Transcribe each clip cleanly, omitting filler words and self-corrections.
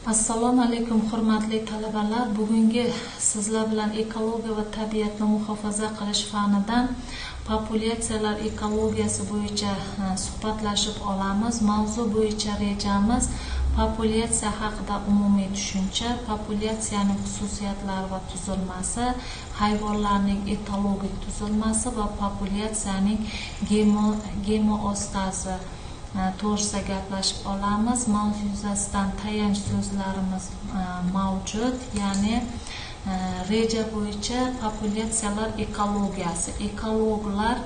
Assalomu alaykum hurmatli talabalar. Bugungi sizlar bilan ekologiya va tabiatni muhofaza qilish fanidan populyatsiyalar ekologiyasi bo'yicha suhbatlashib olamiz. Mavzu bo'yicha rejamiz populyatsiya haqida umumiy tushuncha, populyatsiyaning xususiyatlari va tuzilmasi, hayvonlarning etologik tuzilmasi va populyatsiyaning gemostazi to'g'risida gaplashib olamiz. Mavzu yuzasidan tayanch so'zlarimiz mavjud, ya'ni reja bo'yicha populyatsiyalar ekologiyasi. Ekologlar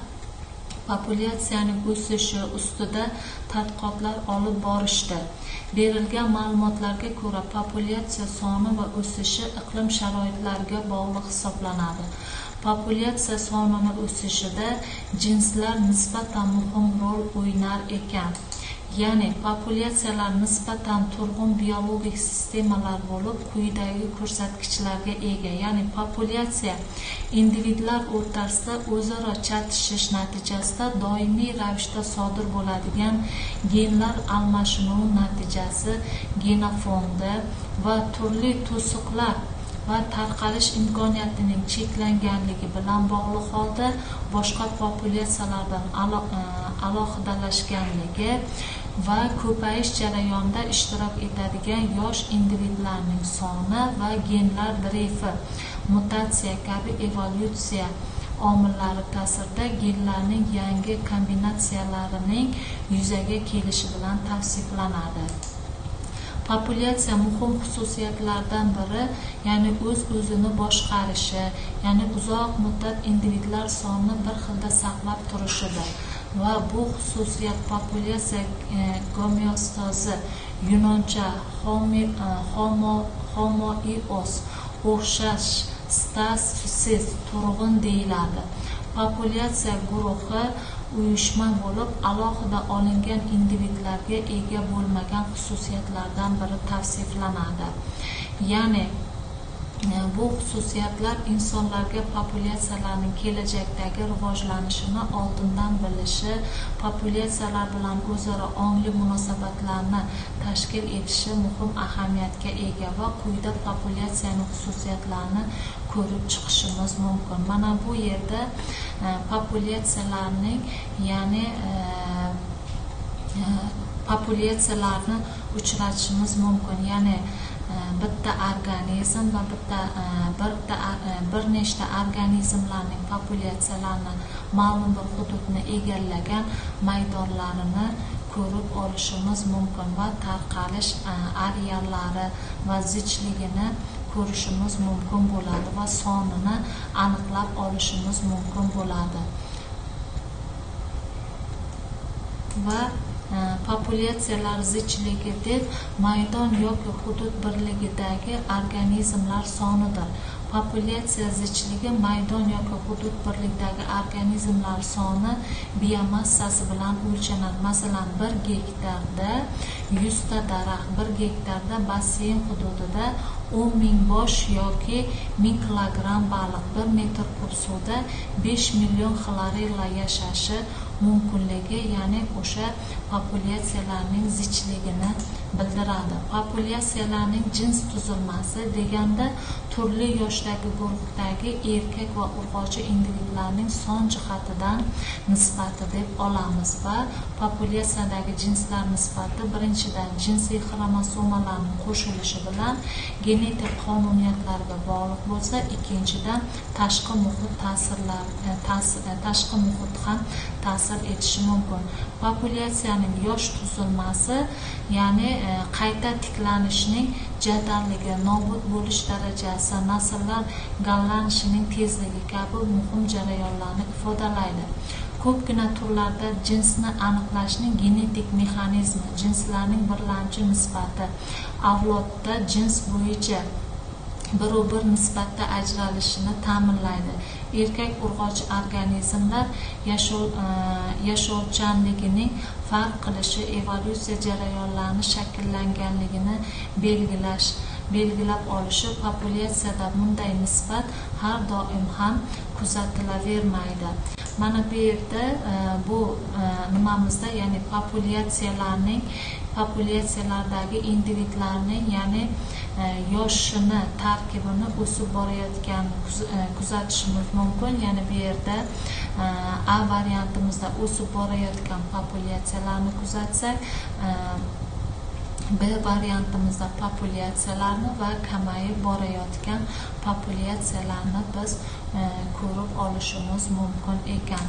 populyatsiyaning o'sishi ustida tadqiqotlar olib borishdi. Berilgan ma'lumotlarga ko'ra populyatsiya soni va o'sishi iqlim sharoitlariga bog'liq hisoblanadi. Populyatsiya sonini o'sishida jinslar nisbatan muhim rol o'ynar ekan. Ya'ni populyatsiyalar nisbatan turg'un biologik sistemalar bo'lib, quyidagi ko'rsatkichlarga ega. Ya'ni populyatsiya individlar o'rtasida o'zaro chatishish natijasida doimiy ravishda sodir bo'ladigan genlar almashinuvi natijasi genofondi va turli to'siqlar va tarqalish imkoniyatining cheklanganligi bilan bog'liq holda boshqa populyatsiyalardan alohidalashganligi va ko'payish jarayonida ishtirok etadigan yosh individlarning soni va genlar dreyfi, mutatsiya kabi evolyutsiya omillari ta'sirida genlarning yangi kombinatsiyalarining yuzaga kelishi bilan tavsiflanadi. Populyatsiya muhim xususiyatlardan biri, ya'ni o'z-o'zini boshqarishi, ya'ni uzoq muddat individlar sonini bir xilda saqlab turishidir. Va bu xususiyat populyatsiya gomeostazi, yunoncha homoios, o'xshash, stasis, turg'un deyiladi. Populyatsiya guruhi uyushma bo'lib, alohida olingan individlarga ega bo'lmagan xususiyatlardan biri tavsiflanadi. Ya'ni bu xususiyatlar insonlarga populyatsiyalarning kelajakdagi rivojlanishini oldindan bilishi, populyatsiyalar bilan o'zaro ongli munosabatlarni tashkil etishi muhim ahamiyatga ega va quyida populyatsiyaning xususiyatlarini ko'rib chiqishimiz mumkin. Mana bu yerda populyatsiyalarning, ya'ni populyatsiyalarni uchratishimiz mumkin. Ya'ni bitta organizm va bir nechta organizmlarning populyatsiyalarini ma'lum bir hududni egallagan maydonlarini ko'rib olishimiz mumkin va tarqalish areallari va zichligini ko'rishimiz mumkin bo'ladi va sonini aniqlab olishimiz mumkin bo'ladi. Va populyatsiyalar zichligi deb maydon yoki hudud birligidagi organizmlar sonidir. Populyatsiya zichligi maydon yoki hudud birligidagi organizmlar soni biomassasi bilan o'lchanadi. Masalan, 1 gektarda 100 ta daraxt, 1 gektarda basseyn hududida 10 ming bosh yoki 1000 kilogramm baliq, 1 metr kub suvda 5 million xlorella yashashi mumkinligi, ya'ni o'sha populyatsiyalarning zichligini bildiradi. Populyatsiyalarning jins tuzilmasi deganda turli yoshdagi guruhdagi erkak va urg'ochi individlarning son jihatidan nisbati deb olamiz va populyatsiyadagi jinslar nisbati birinchidan jinsiy xromosomalarning qo'shilishi bilan genetik qonuniyatlarga bog'liq bo'lsa, ikkinchidan tashqi muhit tashqi muhit ham ta'sir etishi mumkin. Populyatsiyaning yosh tuzilmasi, ya'ni qayta tiklanishning jadalligi, nobud bo'lish darajasi, nasllar gallanishining tezligi kabi muhim jarayonlarni ifodalaydi. Ko'pgina turlarda jinsni aniqlashning genetik mexanizmi, jinslarning birlamchi nisbati, avlodda jins bo'yicha bir-bir nisbatda ajralishini ta'minlaydi. Erkak urg'ochi organizmlar yashovchanligining farq qilishi evolyutsiya jarayonlarini shakllanganligini belgilab olishi populyatsiyada bunday nisbat har doim ham kuzatilavermaydi. Mana bu yerda bu nimamizda, ya'ni populyatsiyalardagi individlarning, ya'ni yoshini tarkibini o'sib borayotganini kuzatishimiz mumkin. Ya'ni bu yerda A variantimizda o'sib borayotgan populyatsiyalarni kuzatsak, B variantimizda populyatsiyalarni va kamayib borayotgan populyatsiyalarni biz ko'rib olishimiz mumkin ekan.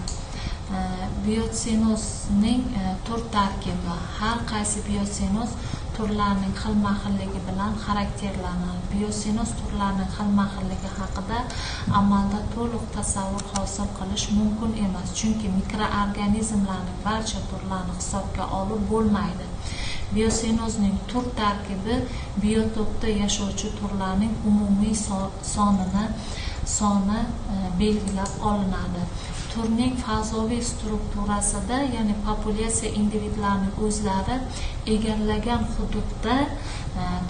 Biosenozning tur tarkibi. Har qaysi biosenoz turlarning xilma-xilligi bilan xarakterlanadi. Biosenoz turlarining xilma-xilligi haqida amalda to'liq tasavvur hosil qilish mumkin emas, chunki mikroorganizmlarning barcha turlarini hisobga olib bo'lmaydi. Biosenozning tur tarkibi biotopda yashovchi turlarning umumiy soni belgilab olinadi. Turning fazoviy strukturasida, ya'ni populyatsiya individlarining o'zlari egallagan hududda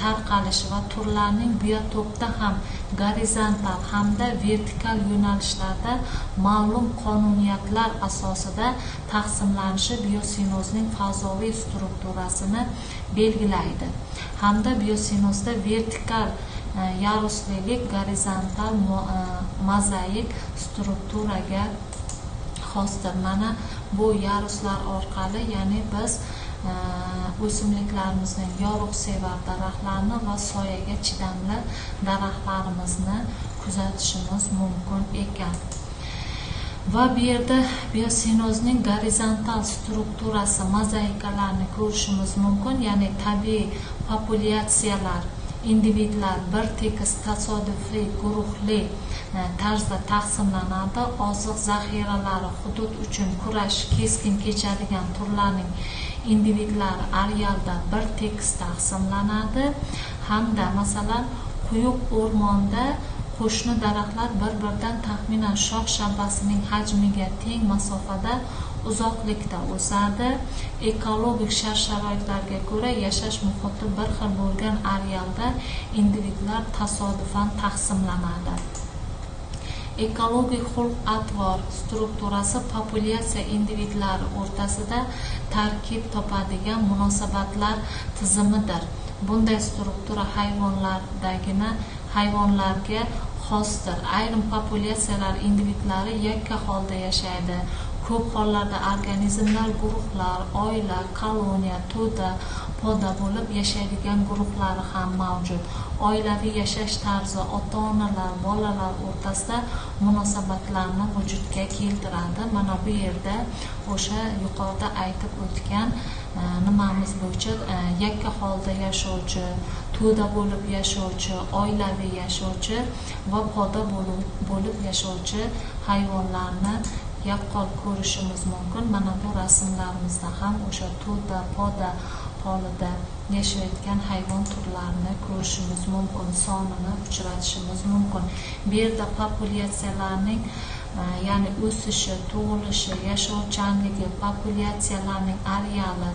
tarqalishi va turlarning biotopda ham gorizontal hamda vertikal yo'nalishlarda ma'lum qonuniyatlar asosida taqsimlanishi biosenozning fazoviy strukturasini belgilaydi. Hamda biosenozda vertikal yaruslilik gorizontal mozaik strukturaga xosdir. Mana bu yaruslar orqali, ya'ni biz o'simliklarimizning yorug'sevar daraxtlarni va soyaga chidamli daraxtlarimizni kuzatishimiz mumkin ekan. Va bu yerda biosenozning gorizontal strukturasi mozaikalarni ko'rishimiz mumkin, ya'ni tabiiy populyatsiyalar, individlar bir tekis tasodifiy guruhli tarzda taqsimlanadi. Oziq zaxiralari hudud uchun kurash keskin kechadigan turlarning individlari arealda bir tekis taqsimlanadi. Hamda masalan quyuq o'rmonda qo'shni daraxtlar bir-biridan taxminan shox shabasining hajmiga teng masofada uzoqlikda o'sadi. Ekologik shart-sharoitlarga ko'ra yashash muhiti bir xil bo'lgan arealda individlar tasodifan taqsimlanadi. Ekologik xulq-atvor strukturasi populyatsiya individlari o'rtasida tarkib topadigan munosabatlar tizimidir. Bunday struktura hayvonlarga xosdir. Ayrim populyatsiyalar individlari yakka holda yashaydi. Ko'p hollarda organizmlar guruhlar, oila, koloniya, to'da, poda bo'lib yashaydigan guruhlari ham mavjud. Oilaviy yashash tarzi ota-onalar, bolalar o'rtasida munosabatlarni vujudga keltiradi. Mana bu yerda o'sha yuqorida aytib o'tgan nimamiz bo'yicha yakka holda yashovchi, to'da bo'lib yashovchi, oilaviy yashovchi va poda bo'lib yashovchi hayvonlarni yaqqol ko'rishimiz mumkin. Mana bu rasmlarimizda ham o'sha to'da, poda holida yashayotgan hayvon turlarini ko'rishimiz mumkin, sonini uchratishimiz mumkin. Bu yerda populyatsiyalarning ya'ni o'sishi, tug'ilishi, yashovchanligi, populyatsiyalarning areali,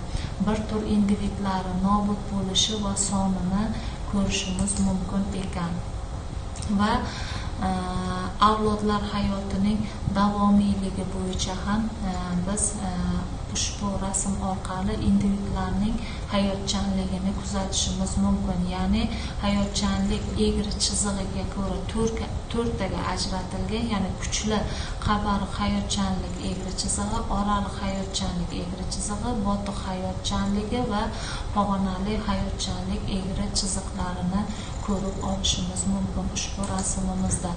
bir tur individlari nobud bo'lishi va sonini ko'rishimiz mumkin ekan. Va avlodlar hayotining davomiyligi bo'yicha ham biz ushbu rasm orqali individlarning hayotchanligini kuzatishimiz mumkin. Ya'ni hayotchanlik egri chizig'iga ko'ra to'rttaga ajratilgan, ya'ni kuchli qabariq hayotchanlik egri chizig'i, oraliq hayotchanlik egri chizig'i, botiq hayotchanligi va pog'onali hayotchanlik egri chiziqlarini ko'rib olishimiz mumkin ushbu rasmimizda.